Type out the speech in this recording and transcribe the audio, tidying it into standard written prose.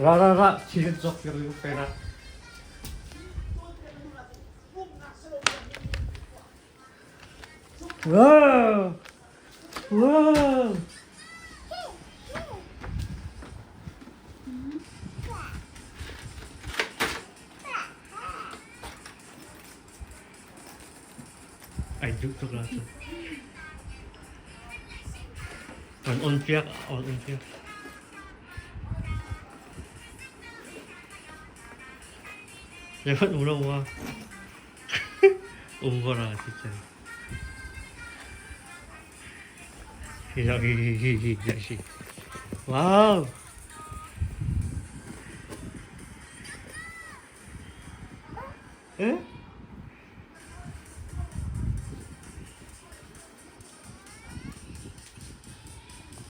Ra ra ra thil kan cawk piak ding pek ah. Wow! Wow! Ai duh tuk la cu. An on piak, on on piak. Zeihmanh um lo ma? Um ko ra ti cang. Hi hi hi hi hi hi hi. Wow! Eh?